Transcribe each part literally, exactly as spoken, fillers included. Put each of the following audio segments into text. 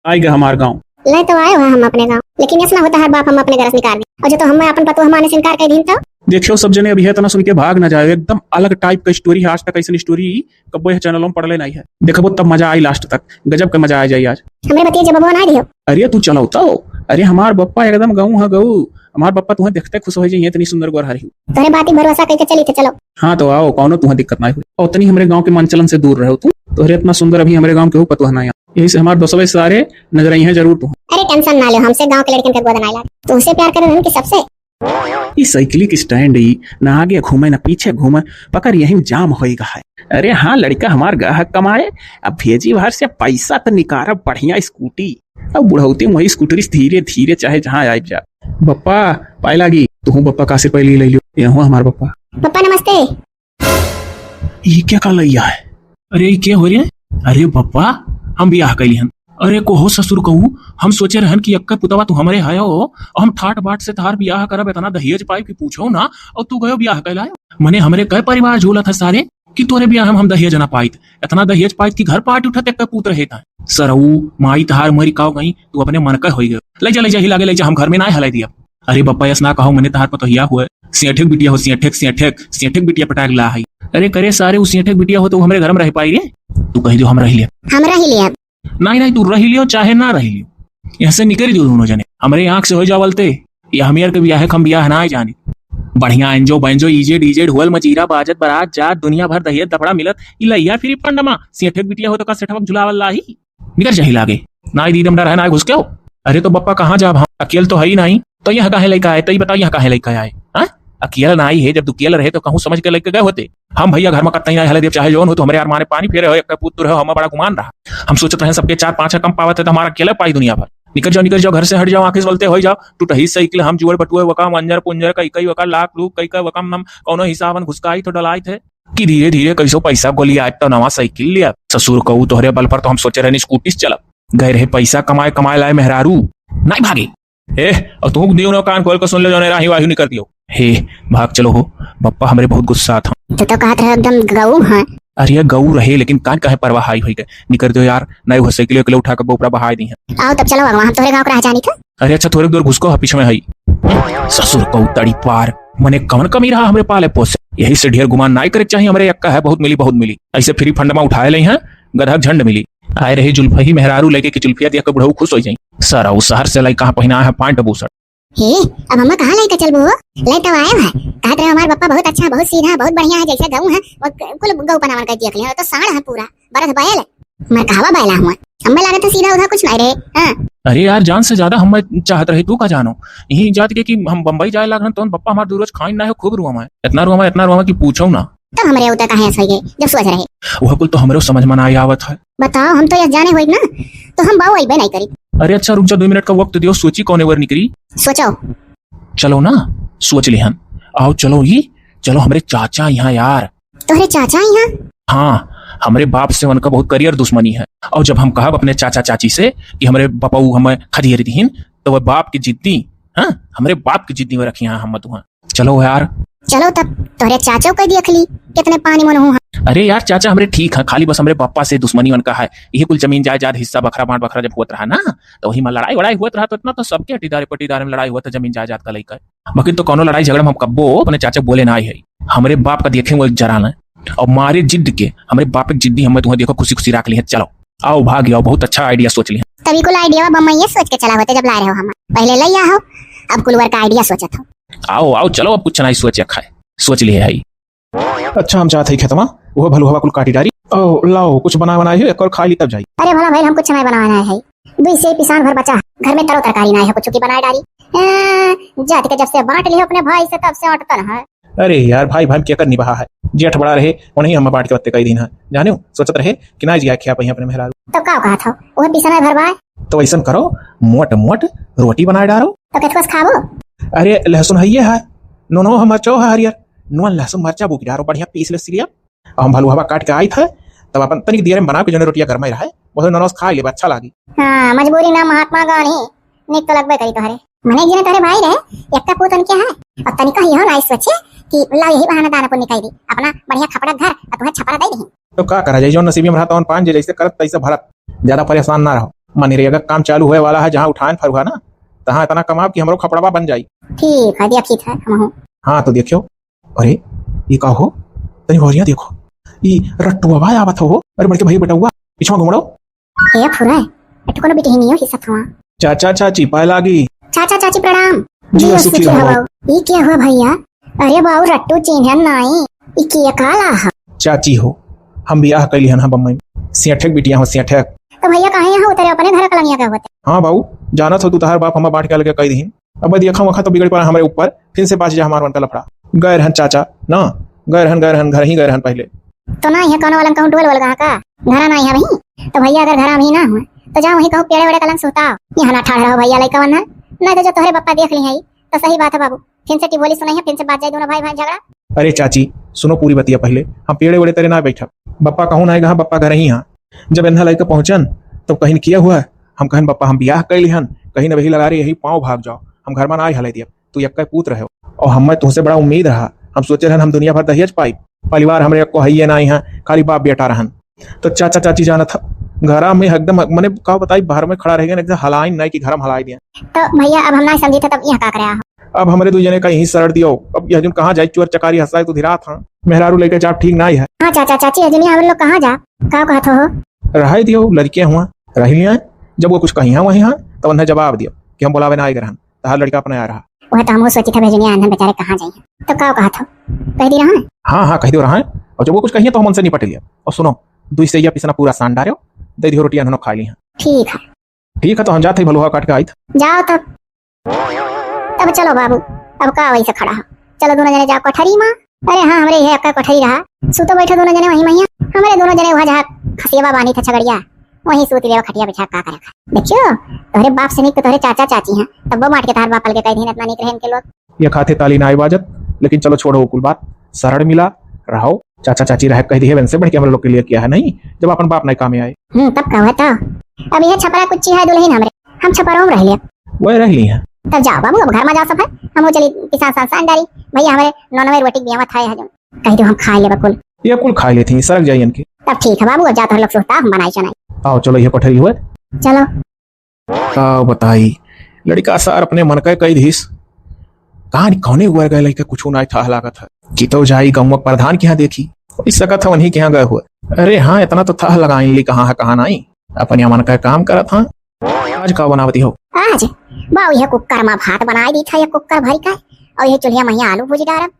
आइ गए हमार गाँव। ले तो आए हुआ हम अपने गाँव, लेकिन ऐसा ना होता हर बाप हम अपने घर से निकाल दी। और जो तो हम अपन पतोह माने से इनकार कर दीन तो। देखियो सब जने, अभी है इतना सुन के भाग ना जाओ, एकदम अलग type का story है। आज तक ऐसन story कब्बो यह channel में पड़ले नहीं है। देखबो तब मजा आई last तक, गजब का मजा आ जाई आज। हमरे बतिया जब बबुआ ना दियो। अरे तू चलो तो, अरे हमार बप्पा एकदम गऊ है गऊ, हमार बप्पा तुम्हें देखते खुश हो जाइए, इतनी सुंदर गोर हरी। तोरे बात ही भरोसा करके चली थे, चलो। हाँ तो आओ, कौनो तुम्हें दिक्कत ना हुई। और तनी हमरे गाँव के मन चलन से दूर रहो तू, तोहरे इतना सुंदर अभी हमरे गाँव के हो पतोह ना यहाँ। यही से हमार दोस्तवे सारे नजर आई हैं जरूर तू। अरे tension ना लो, हमसे गाँव के लड़कन के गोद ना लागे। तुमसे प्यार करे रहन कि सबसे। ई साइकिल के stand ई ना आगे घूमे ना पीछे घूमे, पकड़ यहीं जाम होई गा है। अरे हाँ लड़का हमार गाहक कमाए, अब भेजी बाहर से पैसा तो निकारा बढ़िया स्कूटी। अब बुढ़ौती में वही स्कूटरी से धीरे धीरे चाहे जहाँ आइ जा। बप्पा पाए लागी, तू बप्पा का से पहले ले लियो, यहाँ हमार बप्पा। बप्पा नमस्ते। ई क्या का लैया है? अरे ई के हो रे? अरे बप्पा, हम बियाह कैली हन। अरे को हो ससुर कहू, हम सोचे रहन कि अक्का पुतवा तू हमरे हयो, और हम ठाट बाट से तहार बियाह करब, इतना दहेज पाइब कि पूछो ना, और तू गयो बियाह कैलायो। मने हमरे कै परिवार झूलत है सारे, कि तोरे बियाह में हम दहेज ना पाइत, इतना दहेज पाइत कि घर पाट उठत एक पूत रहे था। सरऊ, माई तहार मरी काव गई, तू अपने मन का होई गयो। ले जा, ले जा, ही लागे ले जा, हम घर में ना हलाई दिया। अरे बप्पा, यस ना कहो, मने तहार पतोहिया हुए, सेठक बिटिया हो, सेठक, सेठक, सेठक बिटिया पटाक ला है। अरे करे सारे, उ सेठक बिटिया हो तो हमरे घर में रह पाई रे? तू कह दो हम रह लिया। हम रह लिया। नहीं, नहीं, तू रह लियो चाहे ना रह लियो, यहाँ से निकल दियो दोनों जने। हमरे आँख से हो जावलते, ये हमियर के बियाह है, हम बियाह ना जानी। बढ़िया enjoy banjo, ईजे डीजे, ढोल मजीरा, बाजत बारात जात, दुनिया भर दहियत दफड़ा मिलत, ई लइया free fund मा सेठक बिटिया हो तो का सेठवा झुलावल लाही? निकर जाही लागे। नाई दीदम डर है, नाई घुस के हो। अरे तो बप्पा कहाँ जाब हम? अकेल तो है ही नहीं। तो यह काहे लइका आए? तो ये बताओ यह काहे लइका आए? हाँ? अकेल नाई है, जब दुकेल रहे तो कहूँ समझ के लइके गए होते। हम भैया घर में कतई नाई हले देव, चाहे जौन हो, तो हमरे यार मारे पानी फेरे हो, एक पूत रहे, हम बड़ा गुमान रहा। हम सोचत रहे सबके चार पाँच कम पावत है तो हमारा अकेले पाई दुनिया भर। निकल जाओ, निकल जाओ, घर से हट जाओ, आँखें से बलते हो जाओ। टूटही साइकिल हम जुअर बटुए वका, मंजर पुंजर कई कई वका, लाख लूख कई कई वका, हम कौनो हिसाबन घुसकाई तो डलाई थे। कि धीरे धीरे कैसो पैसा गोली आए तो नवा साइकिल लिया। ससुर कहू तोहरे बल पर तो हम सोचे रहनी स्कूटी से चलब। गए रहे पैसा कमाए, कमाए लाए मेहरारू। नहीं भागे। ए, और तू दियो ना कान खोल के सुन ले, जौने राही वाही निकर दियो। हे, भाग चलो हो, बप्पा हमरे बहुत गुस्सा था। तू तो कहत रहे एकदम गऊ हैं। अरे गऊ रहे, लेकिन कान काहे परवाह आई होई गए। निकर दियो यार, नए हो साइकिल के उठा के ऊपरा बहाई दी है। आओ तब चलो अगवा, हम तोहरे गाँव के राह जानी थे। अरे अच्छा, थोड़े दूर घुसको, हाँ, पीछे में हई। ससुर को तड़ी पार, मने कवन कमी रहा हमरे पाले पोसे? यही से ढेर गुमान नाई करे के चाहिए, हमरे यक्का है, बहुत मिली, बहुत मिली। ऐसे free fund मा उठाए लई हैं, गधा झंड मिली। आए रही जुल्फही मेहरारू लेके कि जुल्फिया देख के बुढ़ऊ खुश हो जाई। सारा उ शहर से लाई कहाँ पहिना है pant बूसट। हे, अब हम्मा कहाँ लेके चलबो? ले तो आए है, कहत रहे हमार बप्पा बहुत अच्छा, बहुत सीधा, बहुत बढ़िया है, जैसे गऊ है, वो कुल गऊ पनावन कर दिया, तो साढ़ है पूरा। बरस बैल, मरकहवा बैला हुआ। हमें लागत है सीधा उधा कुछ नहीं रहे। हाँ। अरे यार, जान से ज्यादा हम चाहत रहे, तू का जानो? यही जात के कि हम बम्बई जाए लागन, तो बप्पा हमार दू रोज खाइन ना है, खूब रुआ है, इतना रुआ है, इतना रुआ है कि पूछो ना। तब हमरे उतर काहे ऐसा गए, जब सोच रहे। वह कुल तो हमरो समझ में ना आवत है। बताओ, हम तो यह जाने होई ना, तो हम बाऊ अइबे नहीं करी। अरे अच्छा, रुक जा, दो मिनट का वक्त दियो, सोची कौने वर निकरी। सोचो। चलो ना, सोच लिहन। आओ चलो ही, चलो हमरे चाचा यहाँ यार। तोहरे चाचा यहाँ? हाँ, हमरे बाप से उनका बहुत करियर दुश्मनी है। और जब हम कहब अपने चाचा चाची से कि हमरे बपऊ हमें खदेड़ दिहिन, तो वह बाप की जिद्दी, हाँ, हमरे बाप की जिद्दी में रखी हैं हम तुहाँ। चलो यार। चलो तब, तोहरे चाचो के देख ली, कितने पानी मन हुआ। अरे यार, चाचा हमरे ठीक है, खाली बस हमरे बप्पा से दुश्मनी उनका है। यही कुल जमीन जायदाद हिस्सा बखरा बांट बखरा जब होत रहा ना, तो वही में लड़ाई वड़ाई होत रहा, तो इतना तो सबके अटीदारे पटीदारे में लड़ाई हुआ था जमीन जायदाद का लेकर। बाकी तो कौनो लड़ाई झगड़ा में हम कब्बो अपने चाचा बोले ना आई है। हमरे बाप का देखे वो एक जरा ना, और मारे जिद के, हमरे बाप एक जिद्दी, हमें तुम्हें देखो खुशी खुशी रख ली है। चलो आओ, भाग आओ, बहुत अच्छा idea सोच लिया। तभी कुल idea बम्मा ये सोच के चला होते जब ला रहे हो हम। पहले ले आओ, अब कुल वर्क idea सोचत हो। आओ आओ, चलो अब कुछ नहीं सोचे खाए, सोच लिए है। अच्छा, हम जात हई खेतवा, वो भलुहवा कुल काटी डारी। ओ, लाओ, कुछ बनाए बनाए हो, एक और खा ली तब जाई। अरे भला भाई, हम कुछ नहीं बनाए है, दुई से पिसान भर बचा, घर में तरो तरकारी नहीं है, कुछ की बनाए डारी। ए, जात के जब से बांट लियो अपने भाई से, तब से अटतन है। अरे यार, भाई भाई में केकर निबाहा है, जेठ बड़ा रहे, उन्हीं हम बांट के बत्ते कई दिन है, जाने सोचत रहे कि ना जिया खिया पाई अपने मेहरारू। तो का कहत हो, वो पिसान भर बाय? तो ऐसन करो, मोट मोट रोटी बनाए डारो। तो केथुआ से खाबो? अरे लहसुन है ये है, नोनो है, मरचो है हरियर, नोन लहसुन मरचा बूक डारो, बढ़िया पीस ले सिलिया। अब हम भलुहवा काट के आई था, तब अपन तनिक दियरे में बना के जने रोटिया गरमाई रहे, वो नोनो से खा लेबे, अच्छा लागी। हाँ, मजबूरी ना महात्मा गांधी, निक तो लगबे करी तोहरे। मने एक जने तोहरे भाई रहे, एक का पूत उनके है, और तनिका ही हो ना सोचे कि लाओ यही बहाना दाना पुण्य कई दी, अपना बढ़िया खपड़ा घर और तुम्हें छपरा दे दी। तो का करा जाए, जौन नसीबी में रहत तौन पान जे, जैसे करत तैसे भरत। ज्यादा परेशान ना रहो। मनरेगा काम चालू होए वाला है, जहाँ उठाएन फरुहा ना, तहाँ इतना कमाब कि हमरो खपड़वा बन जाई। ठीक है, देखी था हम। हाँ तो देखियो, अरे, ई का हो? तनी ओरिया देखो, ई रट्टुआ आवत हो। अरे, बड़के भैया बेटउआ, पिछवा घुमड़ो। ए फुरे, एठो कोनो बिटहिनियो हिस्सा थवा। चाचा चाची पाए लागी। चाचा चाची प्रणाम। जियो जियो सुखी सुखी रहो। रहो। ई के हुआ भैया? अरे बाऊ रट्टू चिन्हन नाई। ई के काला ह? चाची हो, हम बियाह कैली हन, हाँ, बम्बई में। सेठक बिटिया हो, सेठक। तो भैया काहे यहाँ उतरे, अपने घर कलंगिया के होते? हाँ बाऊ, जानत हो तू, तहार बाप हमार बांट के अलगे कई दिहिन। अब देखा वखा तो बिगड़ पड़ा हमरे ऊपर, फिर से बाच जा हमार मन का लफड़ा। गए रहन चाचा, ना, गए रहन, गए रहन, घर ही गए रहन पहले। तो ना यहाँ कौनो वालन कहूँ डोल वोल गहा का? घरा ना यहाँ वहीं? तो भैया अगर घरा वहीं ना हुआ, तो जाओ वहीं कहूँ पेड़े वेड़े कलंग सुताओ। यहाँ ना ठाढ़ रहो भैया लइका वन्ना, नहीं तो जो तोहरे बप्पा देख ली है, तो सही बात है बाबू, फिर से टिबोली सुनाई है, फिर से बात जाए दोनों भाई भाई झगड़ा। अरे चाची, सुनो पूरी बतिया पहले, हम पेड़े वेड़े तरे ना बैठब। बप्पा कहूँ ना गहा, बप्पा घर ही हाँ। जब एन्हा लइका पहुँचन, तब कहिन किया हुआ, हम कहन बप्पा हम बियाह कैली हन, कहीं न वही लगा रही यही पाँव भाग जाओ, हम घर में ना आई हले दियब। तू यक्का पूत रहे हो और हमें तुहसे बड़ा उम्मीद रहा। हम सोचे रहन हम दुनिया भर दहेज पाई। परिवार हमरे को हइये ना यहाँ, खाली बाप बेटा रहन। तो चाचा चाची जानत ह, घरा में एकदम मने का बताई, बाहर में खड़ा रह गए, एकदम हलाइन नहीं कि घर में हलाई दिया। तो भैया अब हम ना समझी थे, तब यहाँ का करे आहो? अब हमरे दू जने का यहीं सड़ दियो। अब यह जन कहाँ जाए, चोर चकारी हंसाए तो धिरात हाँ। मेहरारू लेके जाब ठीक ना है। हाँ चाचा चाची, अजनी हम लोग कहाँ जा? का कहत हो? रहाई दियो, लड़के हुआ रह लिया। जब वो कुछ कही हाँ वही हाँ, तब उन्हें जवाब दियो कि हम बुलावे ना आए रहन। तहार लड़का अपने आ रहा। वह तो हमहू सोची था भेजनी आंधन बेचारे कहाँ जाई हैं। तो का कहत हो? कह दी रहा? हाँ, हाँ, कह दियो रहा। और जब वो कुछ कहिए तो हम उनसे निपट लिया। और सुनो, दुई से या पिसना पूरा सान डारो, दे दियो रोटी अनहनो खा ली हैं। ठीक है। ठीक है, तो हम जाते ही भलुहा काट के आई। जाओ तब। तब चलो बाबू, अब का वैसे खड़ा हो? चलो दोनों जने जाओ कोठरी में। अरे हाँ, हमरे यह एक कोठरी रहा, सुतो बैठो दोनों जने वहीं महिया। हमरे दोनों जने वह जहाँ खसेवा बानी था छगड़िया, वहीं सूत लेवा खटिया बिछा का करे खा। देखियो, तोहरे बाप से निक तो तोहरे चाचा चाची हैं, तब वो माट के तहार बाप पल के कह दीन इतना निक रहे इनके लोग। ये खाते ताली ना आई बाजत, लेकिन चलो छोड़ो कुल बात, सरड़ मिला रहो। चाचा चाची रहे कह दिए, इनसे बढ़ के हम लोग के लिए किया है नहीं, जब अपन बाप नहीं काम में आए। हम्म, तब का हुआ तो? अब यह छपरा कुच्ची है दुल्हन हमरे, हम छपरों में रह लिया। वह रह ली है। तब जाओ बाबू, अब घर में जाओ सब है, हम वो चली पिसान सान सान डारी। भैया हमरे नौ नवे रोटी बियावत है जो कह दो हम खा लेबा कुल। ये कुल खा लेती हैं, सरक जाइए इनकी। तब ठीक है बाबू, अब जाओ तोहर लोग सुहता, हम बनाई चनाई। आओ चलो, ये कोठरी हुए। चलो। का बताई, लड़का सार अपने मन का कई धीस। कहाँ कौने हुआ गए लड़का, कुछ ना था लागत है। कि तो जाई गौवा प्रधान के यहाँ देखी, हो सकत है उन्हीं के यहाँ गए हुए। अरे हाँ, इतना तो था लगा ली कहाँ है कहाँ नहीं, अपने मन का काम करत हाँ। आज का बनावती हो? आज बाऊ यह कुकर में भात बनाई दी था, यह कुकर भरी का, और यह चूल्हा में आलू भूज डारब,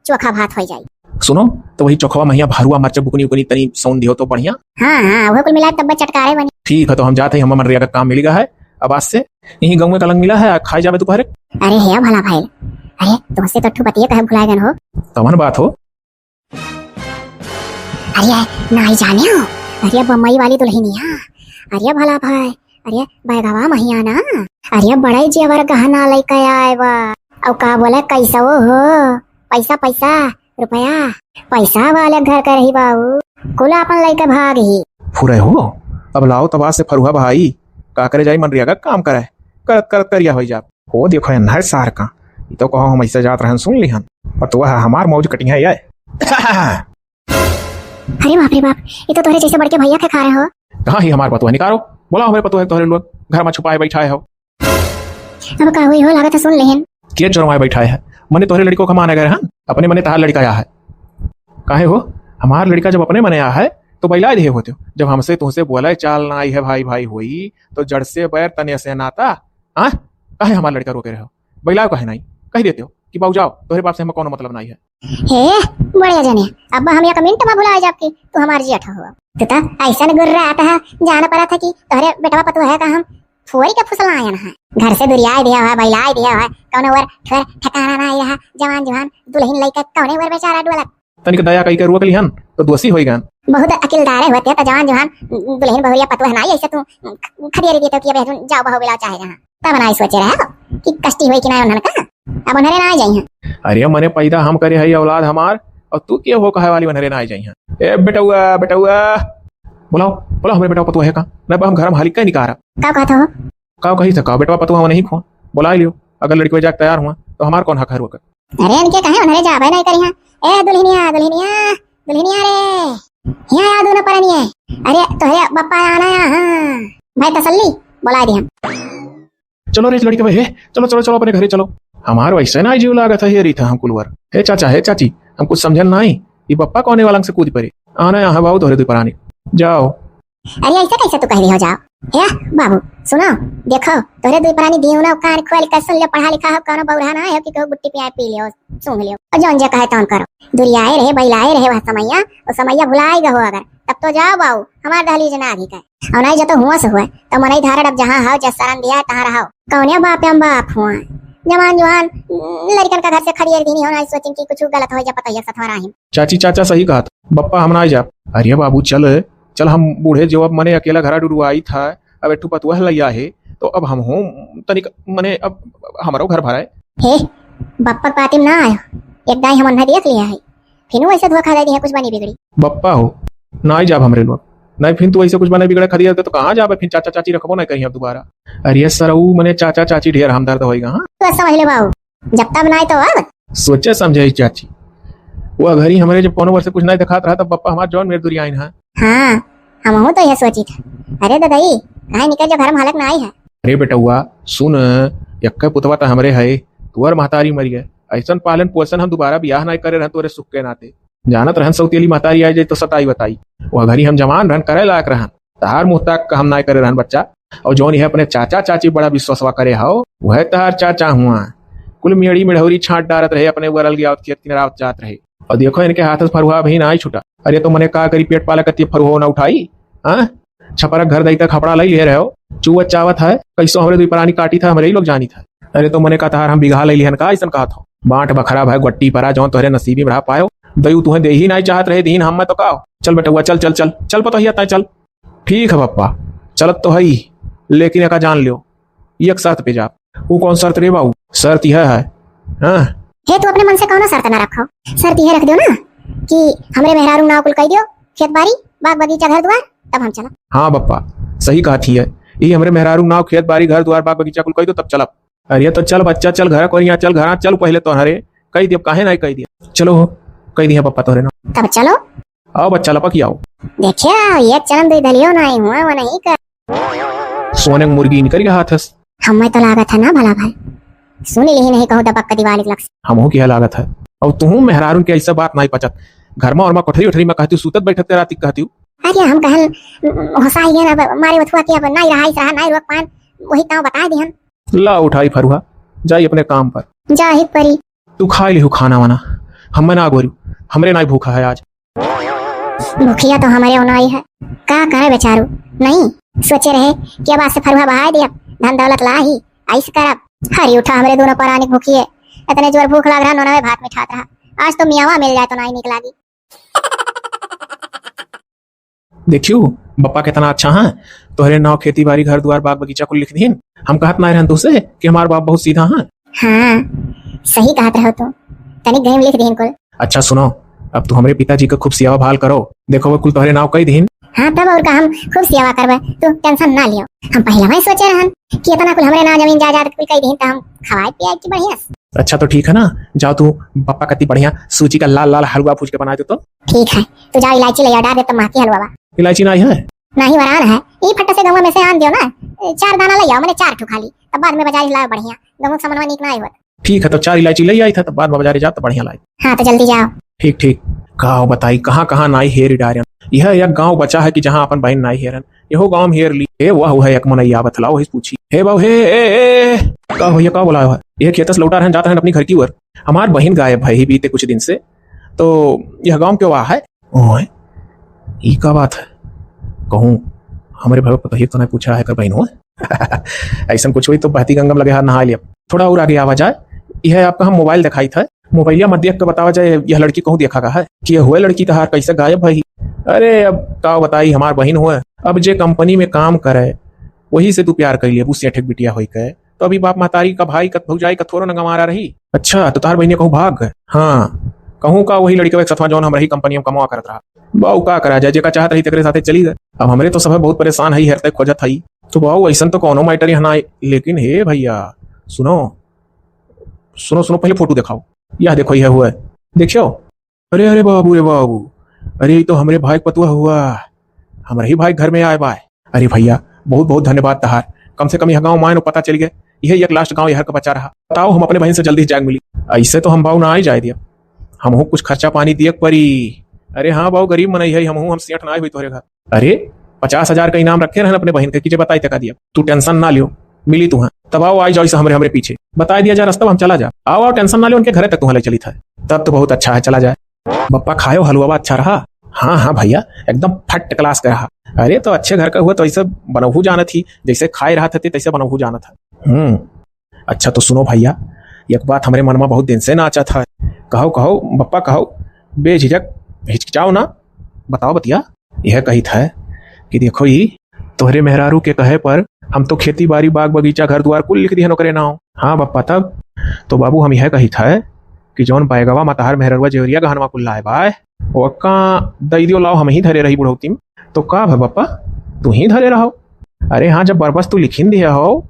चोखा भात हो जाई। सुनो, तो वही चोखवा महिया भरुआ मरचा बुकनी उकनी तनी सौन दियो तो बढ़िया। हाँ, हाँ, वह कुल मिला तब चटकारे बनी। ठीक है, तो हम जाते हैं, हम मनरेगा का काम मिल गया है, अब आज से यही गाँव में कलंग मिला है, खाए जावे दोपहर। अरे हे भला भाई, अरे तुमसे तो ठू बतिये कहे भुला गए हो। कवन बात हो? अरे नाई जाने हो, अरे बम्बई वाली दुल्हनिया, अरे भला भाई, अरे बैगवा महिया ना, अरे बड़े जेवर गहना लेके आए बा। और का बोले, कैसा वो हो, पैसा, पैसा, रुपया, पैसा वाले घर के रही बाबू, कुल अपन लेके भाग ही। फुरे हो, अब लाओ तबा से फरुहा भाई, का करे जाई, मनरेगा काम करे, करत करत करिया होई जाब। हो देखो, एन्हर सार का, ई तो कहो हम ऐसे जात रहन, सुन लिहन, पतोह हमार मौज कटिया है। अरे बाप रे बाप, ये तो तोहरे जैसे बड़के भैया के खा रहे हो। कहाँ ही हमार पतोह, निकारो, बोला हमारे पतोह, तोहरे लोग घर में छुपाए बैठाए हो। अब का हुई हो, लागत है सुन लेहन। के चोरवाए बैठाए है, मने तोहरे लड़को का माने गए हन, अपने मने तहार लड़का आया है। काहे हो, हमार लड़का जब अपने मने आया है तो बैलाए देहे होते हो। जब हमसे तुमसे बोले चाल ना आई है, भाई भाई होई तो जड़ से बैर तने से नाता। हाँ, काहे हमार लड़का रोके रहे हो? बैलाओ काहे नहीं? कह देते हो कि बाबू जाओ, तोहरे बाप से हमें कोनो मतलब नहीं है। हे, बढ़िया जाने, अब हम एक मिनट में भुला जाब कि तू हमार जेठ हो। तू तो ऐसा न गुर्रात है, जान पड़ा था कि तोहरे बेटवा पतोह है का हम फोरी के फुसला आयन है। घर से दुरियाए दिया है, बैलाए दिया है, कौनो ओर ठोर ठिकाना ना रहा, जवान जवान दुल्हन लइका कौने ओर बेचारा डोलत। तनिक दया कई के रोक लिहन, तो दोषी होई गन। बहुत अकिलदारे होते तो जवान जवान दुल्हन बहुरिया पतोह ना ऐसे तू खदेड़ देते कि अब जाओ बहो बिलाओ चाहे जहाँ। तब ना सोचे रहे हो कि कष्टी होई कि ना उन्हन का, अब उन्हरे ना जाई हैं। अरे मने पैदा हम करे हई औलाद हमार, और तू के हो कहे वाली उन्हरे ना जाई हैं। ए बेटौआ, बेटौआ, बुलाओ, बुलाओ हमरे बेटवा पतोह का, नहीं हम घर में हाली कहीं निकारा। का कहत हो? का कही सका, बेटवा पतोह नहीं खो, बुला लियो, अगर लड़के जाके तैयार हुआ तो हमार कौन हक है रोक? अरे इनके कहे उन्हरे जाबे नहीं करी हैं। ए दुल्हनिया, दुल्हनिया, दुल्हनिया रे, हिया आ दोनों परनिए। अरे तोहरे बप्पा आना या, हाँ। भाई तसल्ली, बोलाइ दिहन। चलो रे लड़िकवे, हे, चलो, चलो, चलो, अपने घरे चलो। हमार वैसे नाहीं जीव लागत है, हे रीता हम कुलवर। हे चाचा, हे चाची, हम कुछ समझन नाहीं। ई बप्पा कौने वालंग से कूद परे। आना यहाँ बाबू तोहरे दुइ परानी। जाओ। अरे ऐसे कैसे तू कह दिहो जाओ? हे बाबू, सुनो, देखो, तोहरे दुइ परानी दियो ना, कान खोल के सुन ले, पढ़ा लिखा हो, कौनो बौरहा ना हो कि केहू गुट्टी पियाए पी लियो, सूंघ लियो। और जौन जे कहे तौन करो। दुरियाए रहे, बैलाए रहे वह समैया, वो समैया भुलाए गहो अगर, तब तो जाओ बाबू, हमार दहलीज ना भी कहे। और नाहीं जो तो हुआ से हुआ, तो मनई धारड़ अब जहाँ हो, जस सरन दिया है, तहाँ रहो। कौने बाप हम बाप हुआ? जवान जुआन लड़कन का घर से खड़ियर दीनी हो, नाहीं सोचिन कि कुछ गलत हो जा, पतोहिया के सथवा राहिन। चाची चाचा सही कहत, बप्पा हम नाहीं जाब। अरे बाबू चल, चल हम बूढ़े जो अब मने अकेला घरा डुडुआई था, अब एक ठो पतुआ लैया है, तो अब हम हूँ तनिक मने अब हमरो घर भराए। हे, बप्पा के पाती में ना आयो, एक दाई हम अन्हा देख लिया है, फिर वैसे धोखा दे दिया, कुछ बनी बिगड़ी। बप्पा हो, नाहीं जाब हमरे लोग, नाहीं फिर तू ऐसे कुछ बने बिगड़े खदिया तो कहाँ जाबे, फिर चाचा चाची रखबो नाहीं कहीं अब दोबारा। अरे सरऊ मने चाचा चाची ढेर हमदर्द होइगा, हाँ? तो समझ ले बाबू, जब तब नाहीं तो अब। सोचे समझे ही चाची, वो घरी हमरे जब कोनो वर्ष कुछ नाहीं दिखात रहा तब बप्पा हमार जौन मेर दुरियाइन है। हाँ, हमहू तो यह सोची था। अरे ददई, काहे निकल जो घर में हालत नाहीं है। अरे बेटउआ, सुन, यक्के पुतवा त हमरे है, तुअर महतारी मरि गए। ऐसन पालन पोषण हम दोबारा बियाह नाहीं करे रहन तोरे सुख के नाते। जानत रहन सौतेली महतारी आइ जाई तो सताई बताई। वह घरी हम जवान रहन, करे लायक रहन। तहार मुँह ताक का हम नाहीं करे रहन बच्चा। और जौन यह अपने चाचा चाची बड़ा विश्वासवा करे हो, वह तहार चाचा हुआ। कुल मेड़ी मेढ़ौरी छांट डारत रहे, अपने उगरल गया खेत किनारावत जात रहे। और देखो इनके हाथ से फरुहा अभी नाहीं छूटा। अरे तो मने का करी, पेट पाला कत्ती फरुहो ना उठाई, हाँ? छपरा घर दई तक खपड़ा लई लिहे रहो, चुआ चावत है, कैसो हमरे दुई परानी काटी था, हमरे ही लोग जानी था। अरे तो मने का तहार हम बिगहा लई लिहन का, ऐसन कहत हो? बांट बखरा भय गोट्टी परा, जौन तोहरे नसीबी में रहा पायो, दयू तुहें दे ही नाहीं चाहत रहे, दीन हम मैं तो का हो? चल बेटउआ, चल, चल, चल, चल पतोहिया ताई, चल। ठीक है पप्पा, चलत तो है ही, लेकिन एका जान लियो, एक शर्त पे जा। वो कौन शर्त रे बाबू? शर्त यह है, हाँ? हे, तू अपने मन से कौनो शर्त ना रखो, शर्त यह रख दो ना कि हमरे मेहरारू नाव कुल कह दियो, खेत बाड़ी, बाग बगीचा, घर द्वार, तब हम चलब। हाँ बप्पा, सही कहत ही है, ई हमरे मेहरारू नाव खेत बाड़ी, घर द्वार, बाग बगीचा कुल कह दो, तब चलब। अरे तो चल बच्चा, चल घर कोरिया, चल घरा, चल पहले तोहरे कह दियो, काहे नाहीं कह दियो? चलो हो, कह दिया पप्पा तोहरे नाव। तब चलो। आओ बच्चा, लपक ही आओ। देखिया, एक चलन दुई दलियो नाहीं हुआ, वो नहीं कर। सोने के मुर्गी निकल गया हाथ से। हमें तो लागत है ना भला भाई, सुन ली ही नहीं कहूँ दबक के दिवाली लग से। हमहू किया लागत है। और तुहू मेहरारून के ऐसा बात नाहीं पचत। घर में और में कोठरी उठरी में कहती हूँ, सूतत बैठत के राती कहती हूँ। अरे हम कहन, होसा ही है ना, मारे उठुआ के अब नाहीं रहा, इस रहा, नाहीं रोक पान, वही ताव बता दिहन। ला उठाई फरुहा, जाई अपने काम पर। जा ही परी। तू खाई लिहू खाना वाना, हमें ना गोरू, हमरे नाहीं भूखा है आज। भूखिया तो हमरे ओनाई है, का करे बेचारू। नहीं, सोचे रहे कि अब आज से फरुहा बहाय दिया, धन दौलत ला ही, आइस करब। हरी उठा हमरे दोनों परानी भूखिए, इतने जोर भूख लाग रहा, नोनवे भात मिठात रहा। आज तो मियावा मिल जाए तो नाहीं निक लागी। देखियो, बप्पा कितना अच्छा है, तोहरे नाव खेती बाड़ी, घर दुआर, बाग बगीचा कुल लिख दीन। हम कहत नाहीं रहन तुसे कि हमार बाप बहुत सीधा है। हाँ, सही कहत रहो तू, तनिक गहिम लिख दीन कुल। अच्छा सुनो, अब तू हमरे पिताजी का खूब सेवा भाल करो। देखो वो कुल तोहरे नाव कई दीन। हाँ तब और का, हम खूब सेवा करबे, तू tension ना लियो। हम पहले वही सोचे रहन कि इतना कुल हमरे नाव जमीन जायदाद कुल कई दीन तो हम खवाए पियाए की बढ़िया से। अच्छा तो ठीक है ना, जाओ तू बप्पा कत्ती बढ़िया सूजी का लाल लाल हलवा भूज के बना दो तो। ठीक है, तू जाओ इलायची ले आओ, डाल दे तो महकी हलवा बा। इलायची नाहीं है? नाहीं वरान है, ई फट्टा से गंवा में से आन दियो ना, चार दाना ले आओ, मने चार ठो खाली, तब बाद में बाजार लाओ बढ़िया, गंवा के सामानवा नीक नाहीं होत। ठीक है, तो चार इलायची ले आई था, तब बाद में बाजार जाओ तो बढ़िया लाई। हाँ तो जल्दी जाओ। ठीक ठीक। का बताई कहाँ कहाँ नाहीं हेर डारन, यह एक गाँव बचा है कि जहाँ अपन बहन नाहीं हेरन। यहो गाँव में हेर ली। ए, वह, वह एक मनई आवत हला, वही पूछी, "हे बाबू, हे, ए, ए, ए, का भैया, का बोलायो है?" "ये खेत से लौटा रहन, जात रहन अपनी घर की ओर। हमार बहिन गायब है ही बीते कुछ दिन से, तो यह गाँव के वा है?" ओए, ई का बात है? कहूँ, हमरे भाई पतोहिया तो नहीं पूछा है कर बहिन हो? ऐसन कुछ हुई तो बहती गंगा में लगे हाथ नहा लिया। थोड़ा और आगे आवा जाए, यह आपका हम मोबाइल दिखाई था। मोबाइलिया में देख के बतावा जाए, यह लड़की कहूँ देखा का है कि यह हुए लड़की तहार कैसे गायब है ही? अरे अब का बताई, हमार बहिन हुए, अब जे कंपनी में काम करे वही से तू प्यार कर लिया, सेठ के बिटिया होई के, तो अभी बाप महतारी का, भाई का, भौजाई का थोड़ो न गंवारा रही। अच्छा, तो तहार बहिनिया कहूँ भाग गए? हाँ, कहूँ का वही लड़कवे के सथवा जौन हम रही कंपनी में कमवा करत रहा। बाऊ का करा जाए, जेका चाहत रही तेकरे साथे चली गए। अब हमरे तो सब बहुत परेशान है, हेरते खोजत है। तो बाऊ ऐसन तो कौनो मैटर यहाँ ना आए, लेकिन हे भैया, सुनो, सुनो, सुनो, पहले फोटो दिखाओ। यह देखो, यह हुआ है, देखियो। अरे, अरे बाबू रे बाबू, अरे, ई तो हमरे भाई के पतुआ हुआ, हमरे ही भाई के घर में आए बाय। अरे भैया, बहुत बहुत धन्यवाद तहार, कम से कम यह गाँव मायनो पता चल गए, यह एक लास्ट गाँव यहर का बचा रहा। बताओ, हम अपने बहिन से जल्दी जाके मिली। ऐसे तो हम भाव ना आई जाए दिया, हमहू कुछ खर्चा पानी दिए के परी। अरे हाँ बाबू, गरीब मनई है हमहू, हम सेठ ना हुई तोहरे घर। अरे, पचास हजार का इनाम रखे रहन अपने बहिन के, कि जे बताई तका दिया। तू टेंशन ना लियो, मिली तुहाँ। तब आओ, आई जाओ इसे हमरे, हमरे पीछे। बताई दिया जा रास्ता, हम चला जा। आओ, आओ, टेंशन ना लियो, उनके घरे तक तुहाँ ले चली था। तब तो बहुत अच्छा है, चला जाए। बप्पा खायो हलवा अच्छा रहा? हाँ, हाँ भैया, एकदम फट क्लास का रहा। अरे, तो अच्छे घर का हुआ तो ऐसे बनहू जानत ही, जैसे खाए रहा था तैसे बनहू जानत है। हम्म, अच्छा तो सुनो भैया, एक बात हमरे मन में बहुत दिन से नाचा था। कहो, कहो बप्पा, कहो, बेझिझक, हिचकिचाओ ना, बताओ बतिया। यह कही था कि देखो ई, तोहरे मेहरारू के कहे पर हम तो खेती बाड़ी, बाग बगीचा, घर दुआर कुल लिख दिहन ओकरे नाव। हाँ बप्पा, तब तो बाबू हम यह कही था कि जौन बैगवा में तहार मेहररुआ जेवरिया गहनवा कुल लाए बाय, ओका दई दियो, लाओ, हम ही धरे रही बुढ़ौती में। तो का भा बप्पा, तू ही धरे रहो? अरे हाँ, जब बरबस तू लिखिन दिया हो,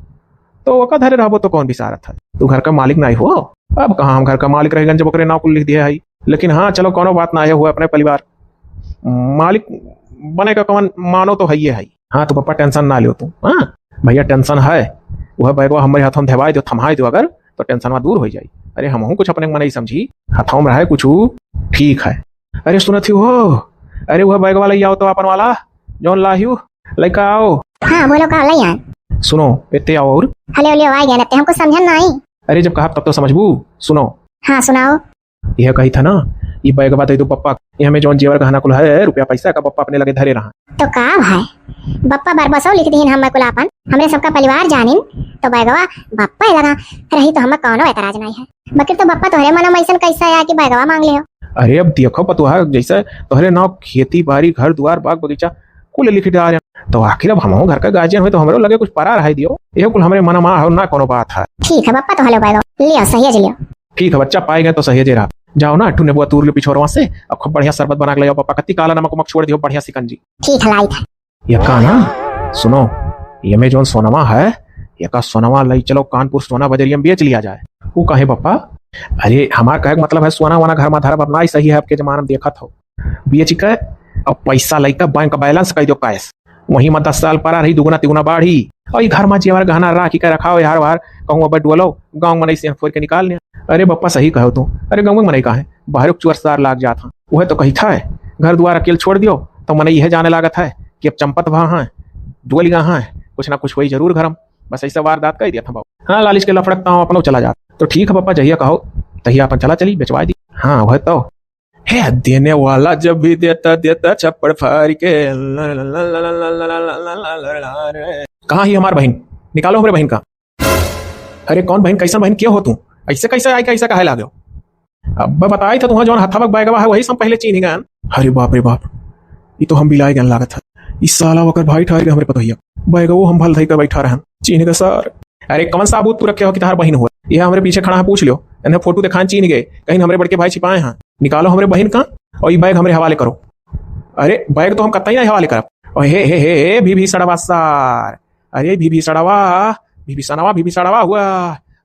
तो ओका धरे रहबो तो कौन बिसारत है? तू घर का मालिक नाई हो। अब कहाँ हम घर का मालिक रह गन जब ओकरे नाव कुल लिख दिया है। लेकिन हाँ, चलो, कौनो बात ना है, हुआ अपने परिवार मालिक बने का कौन मानो तो है ये है। हाँ, तो पापा टेंशन ना लियो तू। हाँ भैया, टेंशन है, वह बैगवा हमारे हाथों में धवाई दो, थमाई दो अगर, तो टेंशन में दूर हो जाई। अरे हमहू कुछ अपने मन ही समझी, हाथों में रहे कुछ, ठीक है। अरे सुनत ही हो, अरे वह बैगवा ले आओ तो अपन वाला, जौन लाहियो, लइका आओ। हाँ, बोलो, का ले आए? सुनो, इतने आओ और। हले, हले, आ गया ना, ते हमको समझन नहीं। अरे जब कहा तब तो समझबू। सुनो। हाँ, सुनाओ। यह कही था ना, ये बैगवा दे दो पप्पा, ये हमें जौन जेवर गहना कुल है, रुपया पैसा का पप्पा अपने लगे धरे रहा। तो का भाई, बप्पा बरबसो लिख दीन हम कुल आपन, हमरे सबका परिवार जानिन, तो बैगवा बप्पा लगा रही तो हमें कौनो एतराज नहीं है। बकिर तो बप्पा तोहरे मन में ऐसन कैसा आया कि बैगवा मांग ले हो? अरे अब देखो पतोहा, जैसे तोहरे नाव खेती बाड़ी, घर दुआर, बाग बगीचा कुल लिख डारे, तो आखिर अब हमहू घर का गार्जियन हुए तो हमरो लगे कुछ परा रहे दियो, यह कुल हमरे मन में हो ना कोनो बात है। ठीक है बप्पा, तो हलो बैगवा लियो, सहेज लियो। ठीक है बच्चा, पाए गए तो सहेजे रहा। जाओ ना, अट्ठू नेबुआ तूर लियो पिछोरवा से, और खूब बढ़िया शरबत बना के ले आओ पापा, कत्ती काला नमक उमक छोड़ दियो, बढ़िया सिकंजी। ठीक है, लाई था। यका ना, सुनो, ये में जौन सोनवा है, यका सोनवा लई चलो कानपुर सोना बजरिया में बेच लिया जाए। वो काहे पप्पा? अरे हमार कहे के मतलब है सोना वोना घर में धरब अब ना ही सही है, अब के जमाना में देखत हो। बेच के अब पैसा लइका बैंक बैलेंस कर दो कैश, वहीं में दस साल परा रही, दुगुना तिगुना बाढ़ी। और ई घर में जेवर गहना राखी के रखाओ यार वार, कहूँ अब डोलो, गाँव में नहीं से फोड़ के निकाल लिया। अरे पप्पा सही कहो तू, अरे गाँव में नहीं कहे, बाहर चोर सार लाग जात हाँ। वह तो कही था, घर दुआर अकेल छोड़ दियो, तो मने यह जाने लागत है कि अब चंपत भा हैं, डोलिया हैं, कुछ ना कुछ वही जरूर घरम। बस ऐसा वारदात कह दिया था बाबू। हाँ, लालिच के लफड़कता हूँ, अपनो चला जात। तो ठीक है पापा, जहिया कहो तहिया अपन चला चली, बेचवा दी। हाँ, वह तो है, देने वाला जब भी देता, देता छप्पड़ फाड़ के। कहाँ ही हमार बहिन? निकालो हमरे बहिन का। अरे कौन बहिन, कैसन बहिन, के हो तू? ऐसे कैसे आई, कैसे कहे लागो? अब बताई था तुहाँ, जौन हथवा के बैगवा है, वही से हम पहले चीन्ह गए। अरे बाप रे बाप, ई तो हम बिलाई गन लागत है। ई साला ओकर भाई ठहर गए हमरे पतोहिया। बैगवो हम भल धई के बैठा रहन। चीन्ह गए सर। अरे कौन साबूत तू रखे हो कि तहार बहिन हुआ? ये हमरे पीछे खड़ा है, पूछ लियो। इन्हें फोटो दिखान चीन्ह गए, कहीं हमरे बड़के भाई छिपाए हैं। निकालो हमरे बहिन का और ई बैग हमरे हवाले करो। अरे बैग तो हम कतई ना हवाले करब। और हे, हे, हे, हे, भी, भी सड़वा सार। अरे भीभीषणवा, भीभीषणवा, भीभीषणवा हुआ,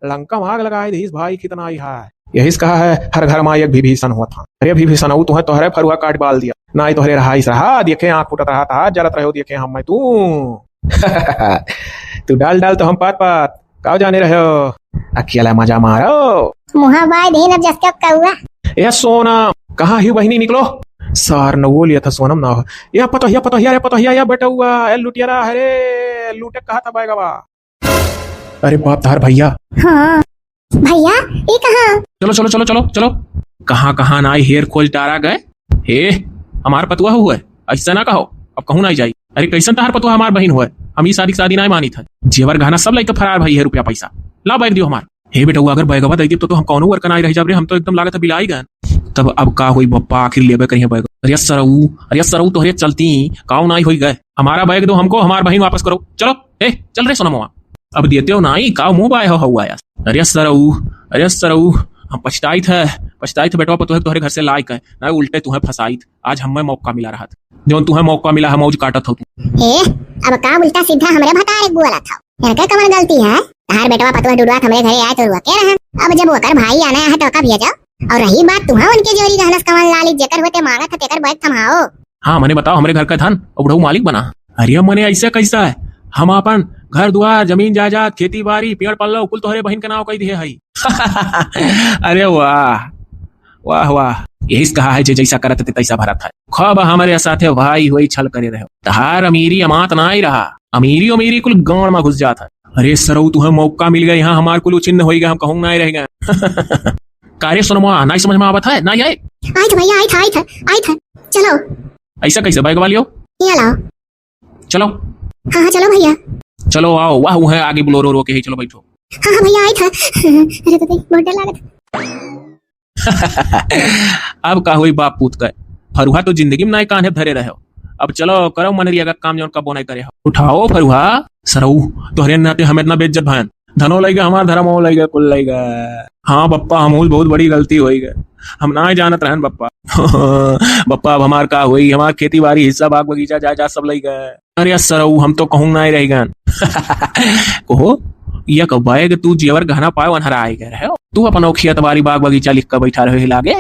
लंका में आग लगाए देहिस भाई, कितना ही है। यही से कहा है, हर घर में एक भीभीषण हुआ था। अरे भीभीषण, वो तुम्हें तोहरे फरुआ काट बाल दिया, ना ही तोहरे रहाइस रहा, देखे आँख फूटत रहा था, जलत रहो, देखे हम मैं तू। तू डाल डाल तो हम पात पात, काव जाने रहे हो, अकेला मजा मारो। मुहा बाय दे ना जस का कौआ। ए सोना, कहाँ ही बहिनी निकलो? सार न वो लिया था सोनम ना हो। या पतोहिया, पतोहिया रे, पतोहिया, या बेटौआ, ए लुटियरा, अरे लूटे कहा था बैगवा। अरे बाप धार भैया। हाँ भैया, ई कहाँ? चलो, चलो, चलो, चलो, चलो। कहाँ, कहाँ ना आई हेर खोज टारा गए। हे, हमार पतुआ हुआ है, ऐसा ना कहो, अब कहूँ ना जाई। अरे कैसन तहार पतुआ हमार बहिन हुआ है, हम ई शादी के शादी ना मानी था। जेवर गहना सब लइके फरार भई है, रुपया पैसा। ला बैग दियो हमार। हे बेटौआ, अगर बैगवा दे देब तो, तो हम कौनो वर्कर नाई रह जाब रे, हम तो एकदम लागत है बिलाई गए। तब अब का होई बप्पा, आखिर लेबे करिहे बैग। अरे सरऊ, अरे सरऊ, तोहरे चलती काऊ नाई होई गए। हमारा बैग दो हमको, हमार बहिन वापस करो। चलो, ए, चल रे सोनमवा। अब देते हो नाई, काऊ मुँह बाय हो हऊ आया। अरे सरऊ, अरे सरऊ, हम पछताइत है, पछताइत है बेटवा, पतोहे तोहरे घर से लाइक है, ना उल्टे तुहे फंसाइत। आज हमें मौका मिला रहत, जौन तुहे मौका मिला है मौज काटत हो तू। ए, अब का उल्टा सीधा हमरे भतारे बोलत हो? इनके कमर गलती है? तहार बेटवा पतोह डुडुआ हमरे घरे आए तो रुआ के रहन। अब जब ओकर भाई आने है तो ओका भेजो। और रही बात तुहा उनके जोरी गहनस कमल लाली जेकर होते मांगत है तेकर बैग थमाओ। हाँ, मने बताओ हमरे घर का धन और बुढ़ऊ मालिक बना। अरे मने ऐसा कैसा है? हम आपन घर दुआर, जमीन जायदाद, खेती बारी, पेड़ पल्लव कुल तोहरे बहिन के नाव कइ दिहे हई। अरे वाह, वाह, वाह। यही से कहा है, जे जैसा करत है, तैसा भरत है। खूब हमरे साथे भाई होई छल करे रहे। तहार अमीरी अमात नाई रहा। अमीरी, अमीरी कुल गांड में घुस जात है। अरे सरऊ, तुहे मौका मिल गया, यहाँ हमार कुल उचिन्न होई गया, हम कहूँ नाई रह गए। का रे सोनमवा, नाई समझ में आवत है, नाई आए? आइत है भैया, आइत है, आइत है, आइत है। चलो। ऐसा कैसे बैग वालियो? ये लाओ। चलो। हाँ, हाँ, चलो भैया। चलो आओ, वाह, वो है आगे बोलेरो रोके है, चलो बैठो। हाँ, हाँ भैया, आइत है। अरे तो देख, बहुत डर लागत। अब का होई बाप पूत का? फरुहा तो जिंदगी में नाई कान्हे धरे रहे हो। अब चलो करो मनरिया का काम जौन कबो नाई करे हो। उठाओ फरुहा। सरऊ, तोहरे नाते हम इतना बेइज्जत भयन। धनो लइगा हमार, धरमो लइगा, कुल लइगा। हाँ बप्पा, हमहू बहुत बड़ी गलती होई गए। हम ना जानत रहन बप्पा। बप्पा, अब हमार का होई? हमार खेती बारी हिस्सा, बाग बगीचा, जायदाद सब लइगा। अरे सरऊ, हम तो कहूँ ना रह गन। कहो, यक बैग तू जेवर गहना पाए अनहरा आए गए रहे। तू अपन खेत बारी बाग बगीचा लिख के बैठा रहे लागे।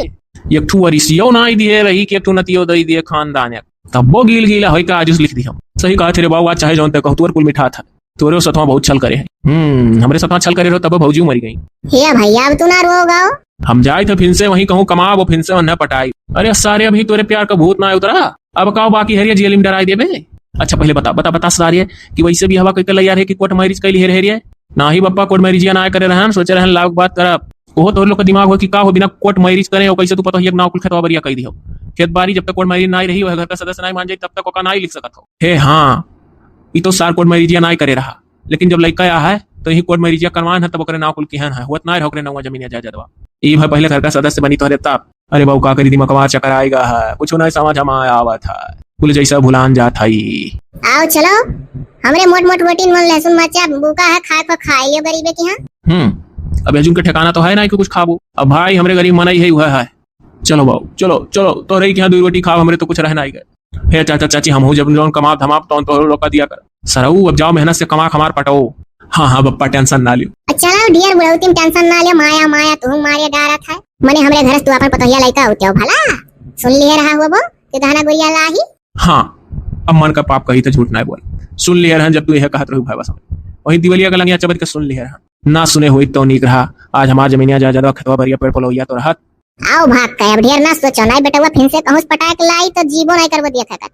एक ठू वरिसियो ना आई दिए रही कि एक ठू नतियो दई दिए खानदान एक। तब्बो गील गीला होई का आजुस लिख दी हम। सही कहा थे रे बाबू, आज चाहे जौन ते कहो, तोर कुल मिठा था। तोरे सतवा बहुत छल करे है। हम्म, हमरे सतवा छल करे रहो तब भौजी मरी गई। हे भैया, अब तू ना रोगाओ। हम जाई थे फिन से वहीं कहूँ कमाब, फिन से वन्ना पटाई। अरे सारे, अभी तोरे प्यार का भूत ना उतरा। अब काओ बाकी हरिया जेल में डराई देबे। अच्छा पहले बता, बता, बता सारे कि वैसे भी हवा कइके लैया रहे कि कोर्ट मैरिज कैली हेर हेरिया। ना ही बप्पा कोर्ट मैरिजिया ना करे रहन, सोचे रहन लाभ बात करब। ओहो तोहर लोग का दिमाग हो कि का हो बिना कोर्ट मैरिज करे हो, कैसे तू पतोहिया के नाव कुल खेतवा बरिया कई दिहो। खेत बारी जब तक कोर्ट मैरिज ना रही, वह घर का सदस्य ना मान जाई, तब तक ओका ना लिख सकत हो। हे हाँ, ई तो सार कोर्ट मैरिजिया ना करे रहा, लेकिन जब लइका आ है तो यही कोर्ट मैरिजिया करवान है, तब ओकरे नाव कुल किहन है, होत ना रहो ओकरे नौवा जमीन या जायदादवा। ई भाई पहले घर का सदस्य बनी तोहरे तब। अरे बाबू का करी, दिमागवा चक्कर आएगा है, कुछ ना समझ हम आवत है, कुल जैसा भुलान जात है। आओ चलो, हमरे मोट मोट रोटी मन लहसुन मरचा बुका है, खाए को खाए लियो गरीबे की। हाँ हम्म, अब एजुन के ठिकाना तो है ना कि कुछ खाबो। अब भाई हमरे गरीब मनई है, वह है। चलो बाबू, चलो चलो, तोहरे के यहाँ दो रोटी खाब, हमरे तो कुछ रहना ही गए। हे चाचा चाची, हमहू जब जौन कमाब धमाब तौन तोहरो लोग का दिया कर। सरऊ, अब जाओ मेहनत से कमा के हमार पटाओ। हाँ हाँ बप्पा, टेंशन ना लियो। अच्छा लाओ ढेर बुढ़ौती में टेंशन ना लियो, माया माया तू मारे डारत है। मने हमरे घर से तू अपन पतोहिया लइका होते हो भला? सुन लिए रहा हुआ वो कि गहना गुड़िया लाही। हाँ, अब मन का पाप कही तो झूठ ना बोल। सुन लिए रहन जब तू यह कहत रहू भाई बस। वही दिवलिया का लंगिया चबद के सुन लिए रहन। ना सुने होई तो नीक रहा। आज हमार जमीनिया जायदादवा खेतवा बरिया पेड़ पलौया तो रहत। आओ भाग के, अब ढेर ना सोचो, नाई बेटवा फिन से कहूँ से पटाए के लाई तो जीवो नाई करबो दिया खाकर।